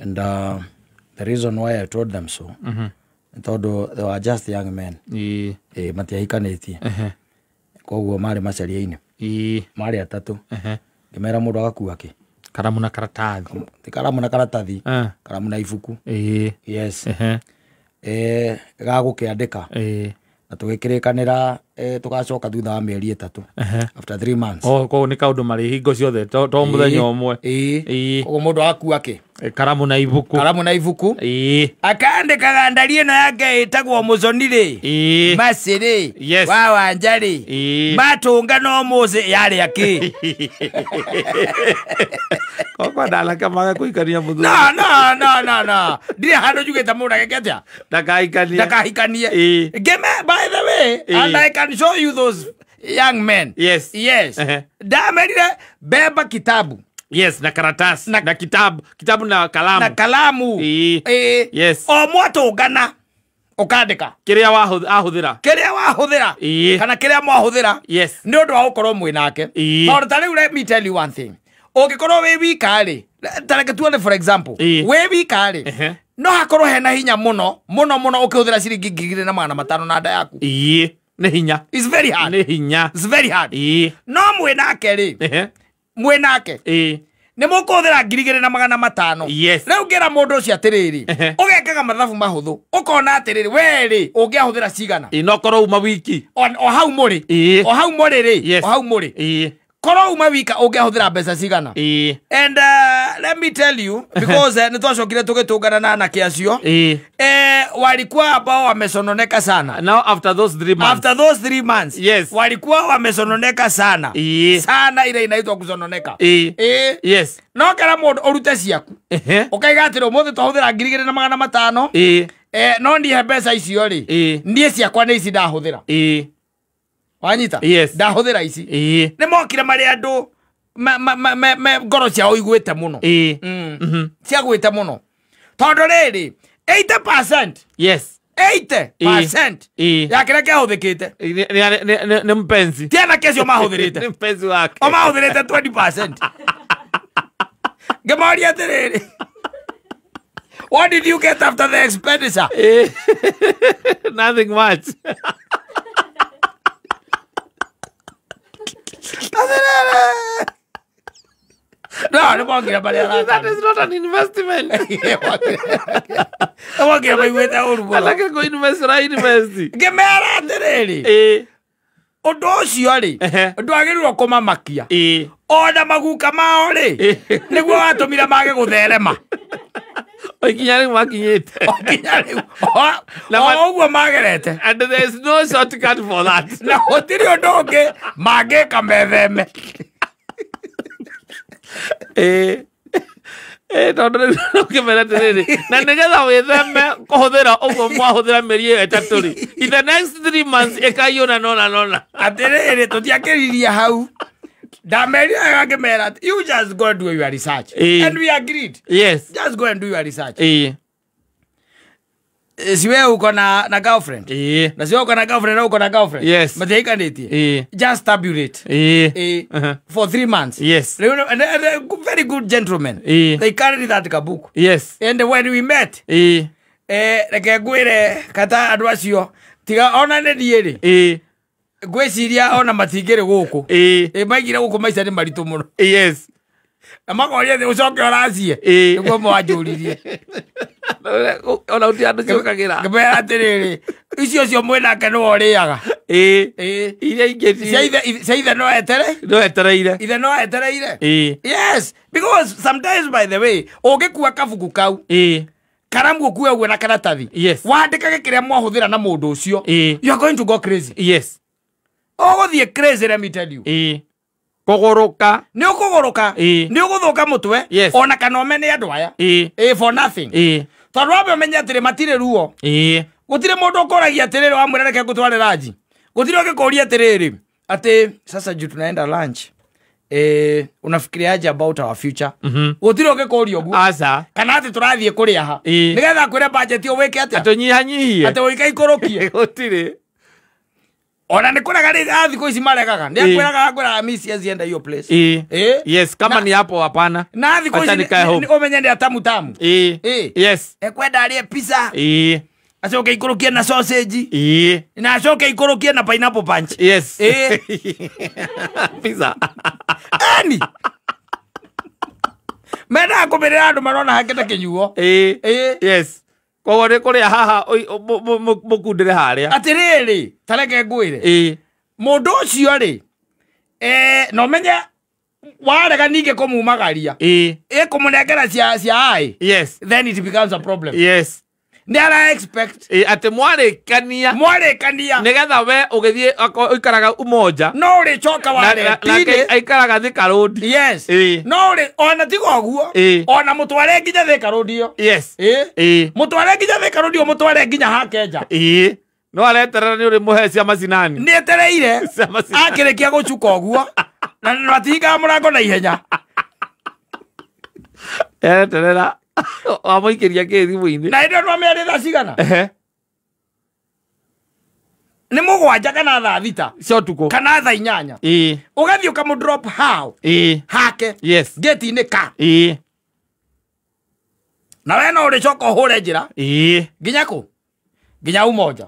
And the reason why I told them so, tondũ they were just young men. Ĩ, matiahikanĩtie. Koguo marĩ macaria-inĩ. Marĩ atatũ. Ngĩmera mũndũ agakua kĩ? Karamu na karatathi. Ti karamu na karatathi. Karamu na ibuku. Yes. Gagũkĩandĩka. Na tũgĩkĩrĩkanĩra, tũgacoka thutha wa mĩeri 3. After 3 months. Oh, koguo nĩ kaũndũ marĩ hingo ciothe, to mũthenya ũmwe. Ĩĩ. Koguo mũndũ agakua kĩ? Karamu na ibuku. Karamu na ibuku. Akandĩkaga ndari ĩno yake ĩtagwo Mũconi rĩ. Macĩ rĩ. Yes. Wa Wanja rĩ. Matũnga no mũcĩ yarĩ akĩ. Koguo ndanake maga kũhikania mũthuri. No, no, no, no, no. Ndirĩ handũ njugĩte mũndũ ageke atĩa? Ndakahikanie. Ndakahikanie. Ngĩme, by the way, and I can show you those young men. Yes. Yes. Ndamerire beba kitabu. Yes, na karatasi. Na kitabu. Kitabu na kalamu. Na kalamu. Yes. O mwatũngana ũkandĩka. Kĩrĩa ahũthĩra. Kĩrĩa wahũthĩra. Kana kĩrĩa mwahũthĩra. Yes. Nĩ ũndũ wa gũkorwo mwĩ nake. Tondũ ta rĩu, let me tell you one thing. Ũngĩkorwo wĩ wika rĩ, ta reke tuone for example. Wĩ wika rĩ, no hakorwo hena hinya mũno, mũno, mũno ũkĩhũthĩra ciringi 2500 na nda yaku. Nĩ hinya. It's very hard. Nĩ hinya. It's very hard. No mwĩ nake rĩ, mwĩ nake. Nĩ mũkũhũthĩra 2500. Yes. Rĩu ngĩra mũndũ ũcio atĩrĩrĩ, ũgekaga mathabu mahũthũ, ũkona atĩrĩrĩ, we rĩ, ũngĩahũthĩra cigana? No korwo uma wiki. O hau mũrĩ. O hau mũrĩ rĩ, Yes. o hau mũrĩ. Korwo uma wika ũngĩahũthĩra mbeca cigana? And let me tell you, because nĩ twacokire tũgĩtũngana na anake acio. Walikuwa ambao wamesononeka sana. Now after those 3 months. After those 3 months. Yes. Walikuwa wamesononeka sana. Sana ile inaitwa kusononeka. Yes. No kera mũndũ ũrute ciaku. Ũkaiga atĩrĩ, ũmũthĩ twahũthĩra 2500. No ndihe mbeca icio rĩ. Niĩ ciakwa nĩ ici ndahũthĩra. Wanyita? Yes. Ndahũthĩra ici. Nĩ mokire marĩ andũ me ngoro ciao iguĩte mũno. Ciagwĩte mũno. Tondũ rĩrĩ, 80%. Yes. 80%. Ya kĩrĩa kĩahũthĩkĩte. Nĩ mpenzi. Ti anake acio mahũthĩrĩte. Nĩ mpenzi wake. O mahũthĩrĩte 20%. Ngĩmoria atĩrĩrĩ, what did you get after the expenditure? Nothing much. No, nĩ mokire marĩa That aratana. is not an investment. Nĩ mokire maiguĩte ũru mũno. Anake kũ invest, ra invest. Ngĩmera atĩrĩrĩ, ũndũ ũcio rĩ, ndwagĩrĩirwo kũmamakia. Ona maguka mao rĩ, nĩguo watũmire mage gũtherema. O ikinya rĩu makinyĩte. O kinya rĩu. Na O ũguo magerete. And there is no shortcut for that. Na gũtirĩ ũndũ ũngĩ mangĩka metheme. Tondũ rĩu ũkĩmera atĩrĩrĩ, na nĩgetha wĩtheme kũhũthĩra ũguo mwahũthĩra mĩeri ĩyo ĩtatũ rĩ, in the next 3 months ĩkaiyũra nona nona. Atĩrĩrĩ, tũtiakĩririe hau. Ndamerire wega ngĩmera atĩ, you just go and do your research. And we agreed. Yes. Just go and do your research. Si wewe uko na girlfriend? Na si wewe uko na girlfriend na uko na girlfriend? Yes. Matiaikanĩtie? Just tabulate. For 3 months. Yes. They were, and they, very good gentlemen. They carried that kabuku. Yes. And when we met, reke ngwĩre kata andũ acio, tiga ona nĩ niĩ rĩ. Ngwĩciria ona matingĩrĩ gũkũ. Maigire gũkũ maica nĩ maritũ mũno. Yes. Na makoria thĩ ũcoke ũracie. Nĩguo mwanjũririe. Ona ũtirĩ andũ ciũkagĩra. Ngĩmera atĩrĩrĩ, icio cio mwĩnake nĩwe ũrĩaga. Iria ingĩ ti- Cia ithe no etere? No etereire. Ithe no etereire? Yes, because sometimes, by the way, ũngĩkua kabuku kau, karamu ũkue ũguo na karatathi. Yes. Wandĩkage kĩrĩa mwahũthĩra na mũndũ ũcio. You are going to go crazy. Yes. Ũgũthiĩ crazy, let me tell you. Kũgũrũka. Nĩ ũkũgũrũka. Nĩ ũgũthũka mũtwe. Yes. Ona kana ũmene andũ aya. For nothing. Tondũ wambe ũmenye atĩrĩ, matirĩ ruo. Gũtirĩ mũndũ ũkũragia atĩrĩrĩ, wamwĩra reke ngũtware lunch. Gũtirĩ ũngĩkũria atĩrĩrĩ, atĩ sasa juu tunaenda lunch. Unafikiriaje about our future? Gũtirĩ ũngĩkũria ũguo. Aca. Kana atĩ tũrathiĩ kũrĩa ha. Nĩgetha kwĩre budget ũwĩke atĩa? Atũnyihanyihie. Atĩ ũikaikũrũkie. Gũtirĩ. Ona nĩ kũrega rĩ a thikũ ici maregaga. Nĩ akwĩraga akwĩraga mi siwezi enda hiyo place. Yes, kama ni hapo hapana. Na thikũ ici ũmenye nĩ atamu tamu. Yes. Ekwenda arĩe pizza. Acoke ikũrũkie na sausage. Na acoke ikũrũkie na pineapple punch. Yes. Pizza. Ani. Mena kũmĩrĩra andũ marona hakĩte kĩnyuo. Yes. Koguo nĩ kũrĩa haha mũkundĩre harĩa. Atĩrĩrĩ, ta reke ngwĩre. Mũndũ ũcio rĩ, no menye warega ningĩ kũmumagaria. Ĩkũmũnengera cia ai. Yes. Then it becomes a problem. Yes. Nĩ ara expect. Atĩ mwarĩkania. Mwarĩkania. Nĩgetha we ũgĩthiĩ ũikaraga Umoja. No ũrĩcoka warĩa. Nake aikaraga Thika Road. Yes. No ũrĩ ona tiga ũguo. Ona mũtware nginya Thika Road ĩyo. Yes. Mũtware nginya Thika Road ĩyo mũtware nginya Hakenja. No areterera nĩ ũrĩmũhe cia macinani. Nĩ etereire. Akĩrĩkia gũcuka ũguo. Na no atihingaga mũrango na ihenya. Ereterera. Wamũikĩria kĩ thimũ-inĩ. Na hĩndĩ ĩyo nĩwamĩarĩ thaa cigana? Nĩ 7 kana thaa 6 cia ũtukũ kana thaa 8. Ũgathiĩ ũkamũ drop how? Hake. Yes. Gate-inĩ ka. Na we no ũrĩcoka ũhũre njĩra. Nginya kũ? Nginya Umoja.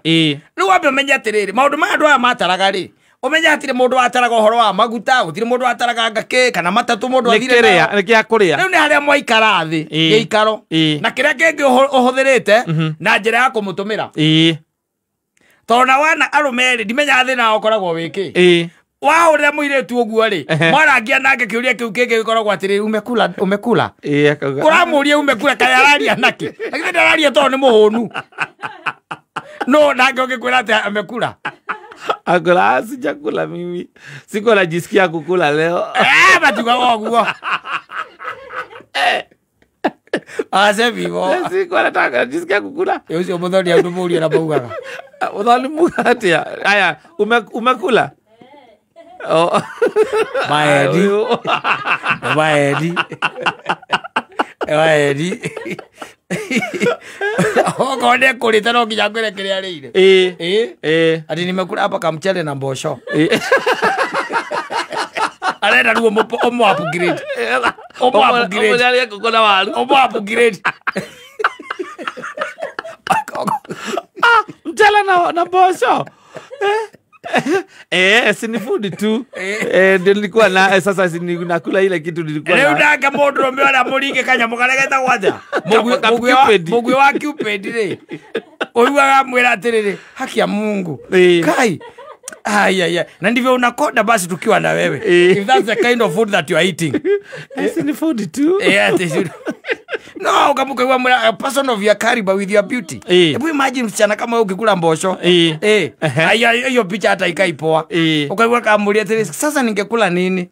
Rĩu wambe ũmenye atĩrĩrĩ, maũndũ maya andũ aya mataraga rĩ, ũmenye hatirĩ mũndũ wataraga ũhoro wa maguta, gũtirĩ mũndũ wataraga ngakĩ kana matatũ mũndũ athire nayo. Nĩ kĩa kũrĩa. Rĩu nĩ harĩa mwaikara thĩ gĩikaro na kĩrĩa kĩngĩ ũhũthĩrĩte na njĩra ya kũmũtũmĩra. Tondũ na wana arũme rĩ, ndimenyaga thĩna ũkoragwo wĩ kĩ. Wahũrĩra mũirĩtu ũguo rĩ, mwarangia nake kĩũria kĩu kĩngĩ gĩkoragwo atĩrĩrĩ, umekula umekula. Ũramũria umekula kaĩ araria nakĩ? Na githĩ ndararia tondũ nĩ mũhũnu. No nake ũngĩkwĩra atĩ amekula. Akula sijakula mimi. Siko najisikia kukula leo. Batuga ũguo. Ase vivo. Siko nataka najisikia kukula. Ũcio mũthoni andũ na maugaga. Mũthoni muga atĩa? Aya, umekula? Oh. Maedi. Maedi. Maedi. Okorwo nĩ ekũrĩte no nginya ngwĩre kĩrĩa arĩire. Ati nimekula hapa kamchele na mboco. Arenda rĩu ũmũ upgrade. Ũmũ upgrade. Ũmũ ngũkũ na waru. Ũmũ upgrade. Mchele na mboco. Si ni food tu. Ndio nilikuwa na sasa si nakula ile kitu nilikuwa na. Rĩu nake mũndũ ũrũme ũrĩa mũringe kanyamũ karĩa getagwo atĩa? Mũgui wa Cupid rĩ. Ũiguaga amwĩra atĩrĩrĩ, haki ya Mungu. Kai. Ai. Na ndivyo unakonda basi tukiwa na wewe. If that's the kind of food that you are eating. Si ni food tu. No, ukamuka a person of your caliber with your beauty. Hebu imagine msichana kama wewe ukikula mboco. Hiyo picha hata ikaipoa. Ukaigua kamulia tele, sasa ningekula nini?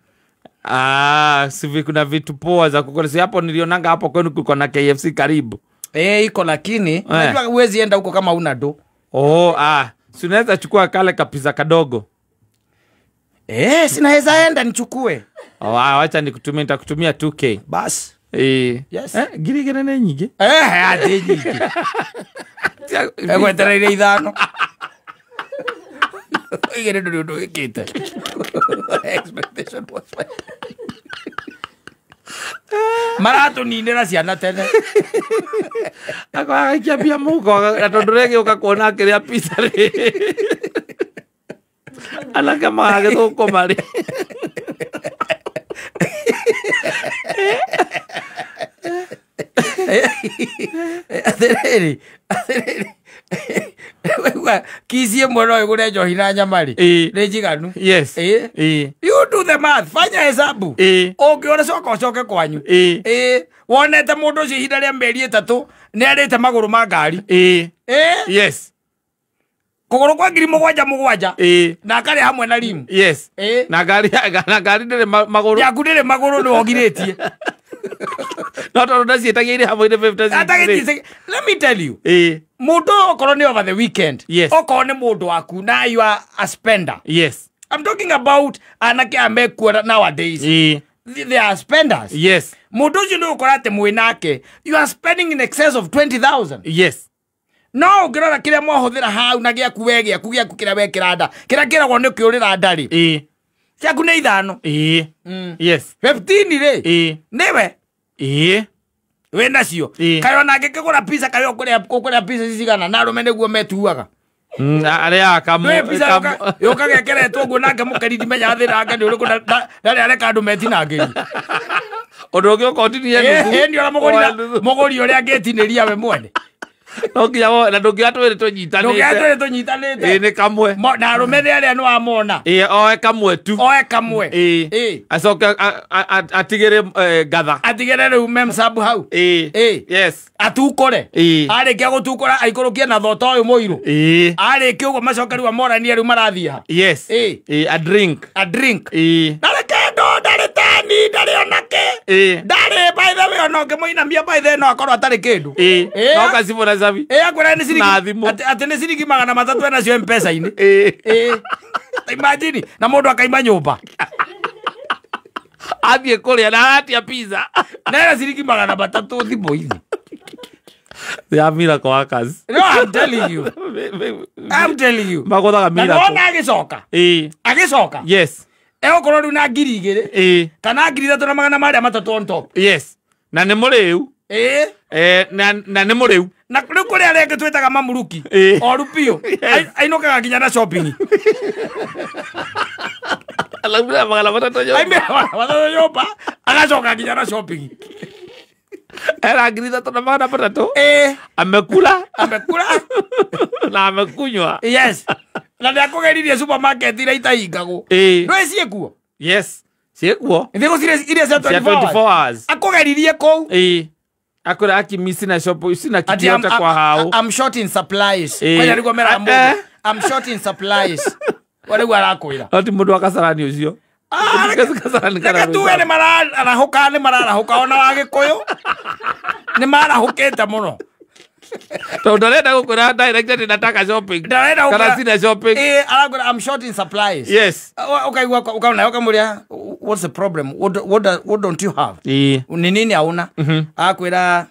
Si kuna vitu poa za kukula. Si hapo nilionanga hapo kwenu kulikuwa na KFC karibu. Iko lakini unajua huwezi enda huko kama una do. Si unaweza chukua kale kapiza kadogo. Sinaweza enda nichukue. Acha nikutumie, nitakutumia 2K. Bas. Yes. Ngiri igĩrĩ nĩ nyingĩ. Atĩ nyingĩ. Egwetereire 5. Igĩrĩ ndũrĩ ũndũ wĩkĩte. Expectation was high. Maratũninĩra ciana tene. Agaikia mbia mũhuko na tondũ rĩngĩ kuona akĩrĩa pizza rĩ. Anake magagĩthũkũma rĩ. Atĩrĩrĩ, kici ĩmwe no ĩgũre njohi na nyama rĩ, nĩ njiganu. Yes. You do the math, fanya hesabu. Ũngĩona coka ũcoke kwanyu. Wonete mũndũ ũcio ihinda rĩa mĩeri 3 nĩ arĩte magũrũ ma ngari. Yes. Kũgũrũ kwa 7,000 7,000. Na akarĩa hamwe na rimu. Yes. Na ngari ndĩrĩ magũrũ. Yaku ndĩrĩ magũrũ nĩ wogirĩtie. No tondũ ndaciĩtagia irĩ hamwe 50. Let me tell you. Mũndũ okorwo nĩ over the weekend. Yes. Okorwo nĩ mũndũ waku na you are a spender. Yes. I'm talking about anake amekuwa nowadays. They are spenders. Yes. Mũndũ ũcio nĩ ũkora atĩ mwĩ nake, you are spending in excess of 20,000. Yes. No ũngĩrora kĩrĩa mwahũthĩra hau na gĩaku we gĩaku gĩaku kĩrĩa wekĩra nda kĩrĩa kĩragwo nĩ kĩũrĩra nda rĩ ciaku nĩ 5. Yes. 15 rĩ nĩwe wĩ nacio. Kaĩ ona angĩkĩgũra pizza kaĩ ũkũrĩa pizza cigana na arũme nĩguo metuaga. Arĩa kamwe yũka gekeretwo ũguo nake mũkeriri menya thĩna wake nĩ ũrĩkũ ndarĩ areka andũ metinangĩrie. Ũndũ ũngĩ ũkontinie nuthu. Ĩni ona mũgũri ũrĩa angĩtinĩria we mwene. No nginya na ndũngĩoya twĩrĩ tũnyitanĩte. Ndũngĩoya twĩrĩ tũnyitanĩte. Ĩĩ nĩ kamwe. Na arũme nĩ arĩa nĩ wamona. Ĩĩ oe kamwe tu. Oe kamwe. Ĩĩ. Acoke atigĩre ngatha. Atigĩre rĩu memsabu hau. Ĩĩ. Yes. Atukũre. Ĩĩ. Arĩkia gũtukũra aikũrũkie na thota ũyũ mũirũ. Ĩĩ. Arĩkia ũguo macoke rĩu amoranie rĩu marathiĩ ha. Yes. Ĩĩ. Ĩĩ a drink. A drink. Ĩĩ. Ndarĩ kĩndũ, ndarĩ teni, ndarĩ onake. Ĩĩ. Ndarĩ by the way ona ũngĩmũinamia by the way no akorwo atarĩ kĩndũ. Ĩĩ. No kacibũ na cabi. Ĩĩ akwĩra nĩ ciringi. Na thimũ. Atĩ nĩ ciringi 300 enacio M-Pesa-inĩ. Ĩĩ. Ĩĩ. Imagine na mũndũ akaima nyũmba. Athiĩ kũrĩa na aratia pizza. Na ena ciringi 300 thimũ-inĩ. They are miracle workers. No, I'm telling you. I'm telling you. Magũthaga miracle. Na wona agĩcoka. Ĩĩ. Agĩcoka. Yes. Egũkorwo rĩu na 2,000. Ĩĩ. Kana 3,300 on top. Yes. Na nĩ mũrĩu. Ĩĩ. Na nĩ mũrĩu. Na rĩu kũrĩ arĩa angĩ twĩtaga mamuruki. Ĩĩ. Oru biũ. Ainũkaga nginya na shopping. Alaumĩra 300 nyũmba. Aumĩra 300 nyũmba agacoka nginya na shopping. Era 3,300. Ĩĩ. Amekula. Amekula. Na amekunywa. Yes. Na nĩakũgeririe supermarket iria itahingagwo. Ĩĩ. Ndũĩ ciĩkuo? Yes. Ciĩkuo. Thikũ iria cia 24 hours. Akũgeririe kũu. Ĩĩ. Akwĩra akimi sina shop sina kitu yote kwa hao. I'm short in supplies. Kwanja nĩguo meraga mũndũ. I'm short in supplies. Rĩu arakwĩra. No ti mũndũ wa Kasarani ũcio. Reke tuge nĩ mararahũka nĩ mararahũka ona wa Gĩkũyũ. Nĩ marahũkĩte mũno. Tondũ ndarenda gũkwĩra direct atĩ nataka shopping. Ndarenda gũkwĩra. Kana sina shopping. Ĩĩ arakwĩra I'm short in supplies. Yes. Ũkaigua ũkaona ũkamũria what's the problem? What don't you have? Ĩĩ. Ni nini hauna? Akwĩra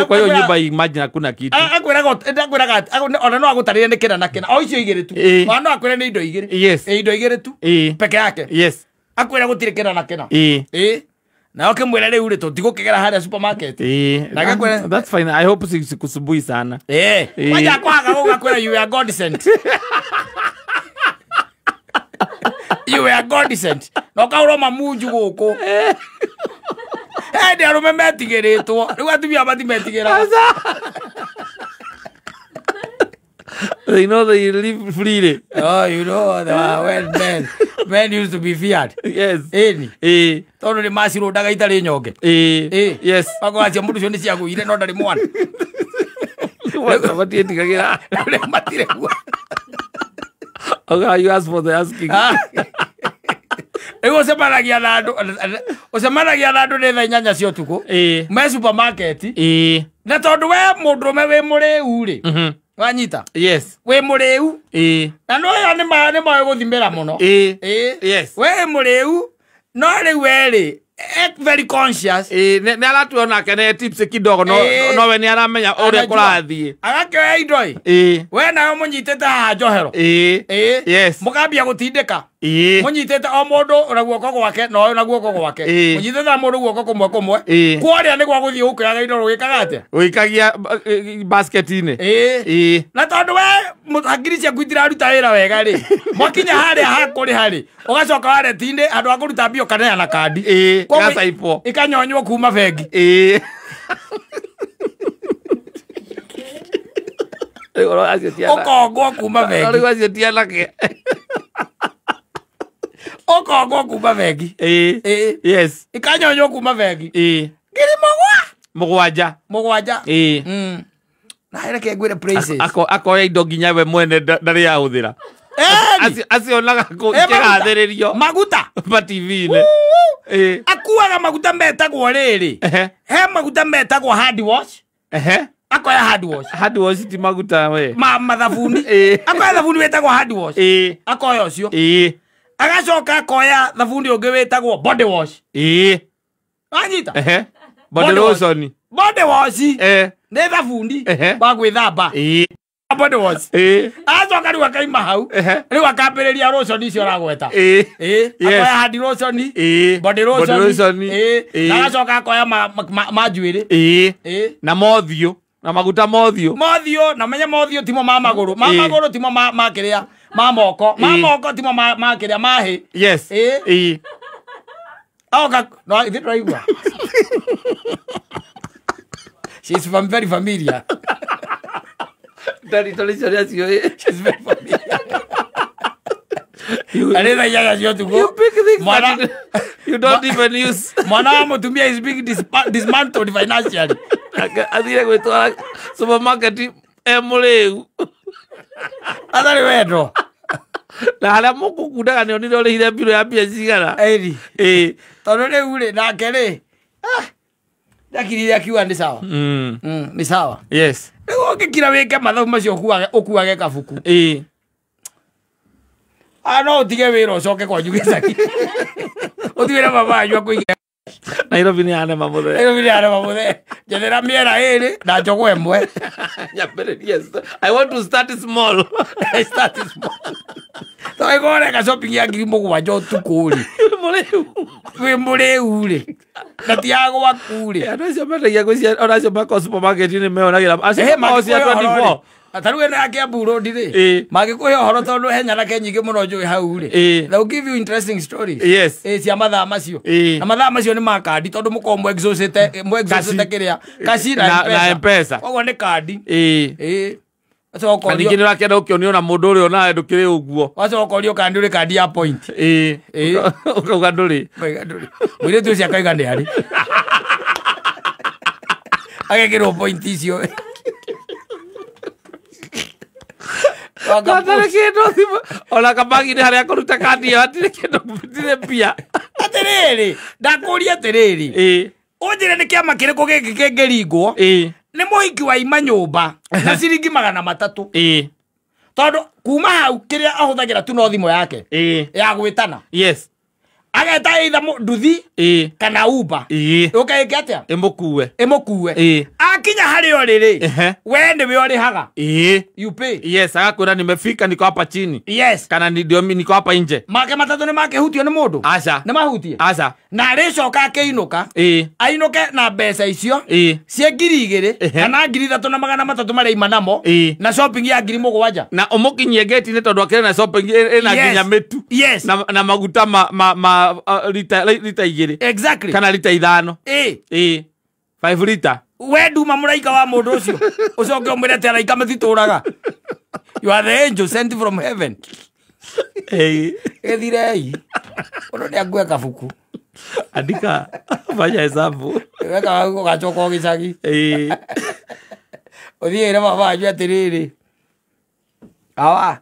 kwa hiyo nyumba imagine hakuna kitu. Akwĩraga ona no agũtarĩrie nĩ kĩna na kĩna. O icio igĩrĩ tu. Ona no akwĩre nĩ indo igĩrĩ. Yes. Indo igĩrĩ tu. Peke yake. Yes. Akwĩra gũtirĩ kĩna na kĩna. Ĩĩ. Na ũkĩmwĩra rĩu rĩ tũtigũkĩgera harĩa supermarket. Ĩĩ. Na agakwĩra that's fine. I hope sikusumbui sana. Ĩĩ. Kwanja kwaga gũgakwĩra you are God sent. You are God sent. Na ũkaũrwo mamunju gũkũ. Hĩndĩ arũme metigĩrĩtwo. Rĩu atumia matimetigĩraga. They know they live freely. Oh, you know, when men used to be feared. Yes. Ĩni. Ĩĩ. Tondũ nĩ macirũndaga itarĩ nyonge. Ĩĩ. Yes. Makoga mũndũ ũcio nĩ ciagũire no ndarĩ mwana. Matiĩtigagĩra. Rĩu matirĩ guo. Okay, you ask for the asking. Rĩu ũcemanagia na andũ nĩ thaa 8 cia ũtukũ. Ĩĩ. Me supermarket. Ĩĩ. Na tondũ we mũndũrũme wĩ mũrĩu rĩ. Wanyita? Yes. Wĩ mũrĩu. Ĩĩ. Na no ĩyo nĩ moĩ gũthimĩra mũno. Ĩĩ. Ĩĩ. Yes. We mũrĩu no rĩu we rĩ very conscious. Ĩĩ nĩ aratua onake nĩ tips kidogo no we nĩ aramenya ũrĩa kũrathiĩ. Agakĩoya indo ĩ. Ĩĩ. We nawe mũnyitĩte haha njohero. Ĩĩ. Ĩĩ. Yes. Mũkambia gũtindĩka. Ĩĩ. Mũnyitĩte o mũndũ na guoko gwake na ũyũ na guoko gwake. Mũnyitĩte na mũndũ guoko kũmwe kũmwe. Kũrĩa nĩ gwa gũthiĩ gũkĩoyaga indo rũgĩkaga atĩa? Ũikagia basket-inĩ. Ĩĩ. Ĩĩ. Na tondũ we hakiri ciaku itiraruta wĩra wega rĩ. Mwakinya harĩa hakũrĩ harĩ. Ũgacoka wareti-inĩ handũ ha kũruta mbia ũkaneana kandi. Ĩĩ. Gacaibwo. Ikanyonywo kuma bengi. Ĩĩ. Ũkongwo kuma bengi. Rĩu acio ti anake. Ũkongwo kuma bengi. Ĩĩ. Yes. Ikanyonywo kuma bengi. Ĩĩ. Ngiri mũgwanja. Mũgwanja. Ĩĩ. Na reke ngwĩre prices. Akoya indo nginya we mwene ndarĩ ahũthĩra. Acionaga ikĩgathĩrĩrio. Maguta. Ma TV-inĩ. Ĩĩ. Akuaga maguta metagwo rĩrĩ. He maguta metagwo hand wash. Akoya hand wash. Hand wash ti maguta we. Ma mathabuni. Akoya thabuni wĩtagwo hand wash. Ĩĩ. Akoya ũcio. Ĩĩ. Agacoka akoya thabuni ũngĩ wĩtagwo body wash. Ĩĩ. Wanyita? Body lotion. Body wash. Nĩ thabundi wa gwĩthamba. Body wash. Acoka rĩu akaima hau. Rĩu akambĩrĩria lotion icio ũragweta. Akoya hand lotion. Body lotion. Na agacoka akoya ma njuĩrĩ. Na mothiũ. Na maguta mothiũ. Mothiũ, na menye mothiũ timo ma magũrũ. Ma magũrũ timo ma kĩrĩa. Ma moko. Ma moko timo ma kĩrĩa ma hĩ. Yes. Oka no ithe tũraigua. She's from very familiar. Daddy told you she's very familiar. You pick things that you don't even use. Mwana mutumia is being dismantled financially. Athire gwitwara supermarket emureu. Athari wendo. Na haria mukukundaga ni onire urihire mbiro ya mbia cigana. Eri. Tondu riu ri nake ri. Ndakirire akiuga ni sawa. Ni sawa. Yes. Rĩu ũngĩkira wĩke mathabu macio ũkuage kabuku. No ũtige wĩra ũcoke kwanyu gĩcagi. Ũtigĩre baba wanyu akũige. Nairobi nĩ yanema mũthee. Nairobi nĩ yanema mũthee. Njethera mĩera ĩrĩ na njogoo ĩmwe. Yes. I want to start small. I start small. To ĩgoreka shopping ya 7,000 ũtukũ rĩ. Wĩ mũrĩu rĩ. Na ti ya gwaku rĩ. Andũ acio mendagia ngũcia ona acio mako supermarket-inĩ meonagĩra. Acio makoragwo cia 24. Ta rĩu ĩno ya Kiambu Road rĩ. Mangĩkũhe ũhoro tondũ he nyanake nyingĩ mũno njũĩ hau rĩ. They will give you interesting stories. Yes. Cia mathaa macio. Na mathaa macio nĩ ma kandi tondũ mũkoragwo mwexhaustĩte kĩrĩa kaci na M-Pesa. Koguo nĩ kandi. Na ningĩ nĩ ũrakĩenda gũkĩonio na mũndũ ũrĩa onawe ndũkĩrĩ ũguo. Wacoka ũkorio kandi ũrĩ kandi ya point. Ũkauga ndũrĩ. Mũirĩtu ũcio akauga nĩ arĩ. Agekĩrwo point icio. Hatarĩ kĩndũ thimũ ona kabagi-inĩ harĩa kũruta kandi ĩyo hatirĩ kĩndũ hatirĩ mbia. Atĩrĩrĩ, ndakũria atĩrĩrĩ. Ũnjĩre nĩ kĩama kĩrĩkũ gĩkĩ kĩngĩringwo. Nĩ mũhiki waima nyũmba na ciringi 300. Tondũ kuma hau kĩrĩa ahũthagĩra tu no thimũ yake. Ya gwĩtana. Yes. Ageta either nduthi kana Uber. Ũke ĩke atĩa? Ĩmũkue. Akinya harĩa ũrĩ rĩ, we nĩwe ũrĩhaga. You pay. Yes, agakwĩra nimefika niko hapa chini. Yes. Kana ndio niko hapa nje. Make matatũ nĩ makĩhutio nĩ mũndũ? Aca. Nĩ mahutie? Aca. Na arĩcoka akĩinũka. Ainũke na mbeca icio cia 2,000 kana 3,300 marĩa aima namo na shopping ya 7,000. Na ũmũkinyie gate-inĩ tondũ akĩrĩ na shopping ĩna nginya mĩtu. Yes. Na maguta ma lita 2. Exactly. Kana lita 5. 5 lita. We nduma mũraika wa mũndũ ũcio. Ũcoke ũmwĩre atĩ araika matitũraga. You are the angel sent from heaven. Gĩthirei. Ũndũ nĩ angue kabuku. Andika fanya hesabu. Weka ũgacoka gĩcagi. Ũthiĩre baba wanyu atĩrĩrĩ. Awa.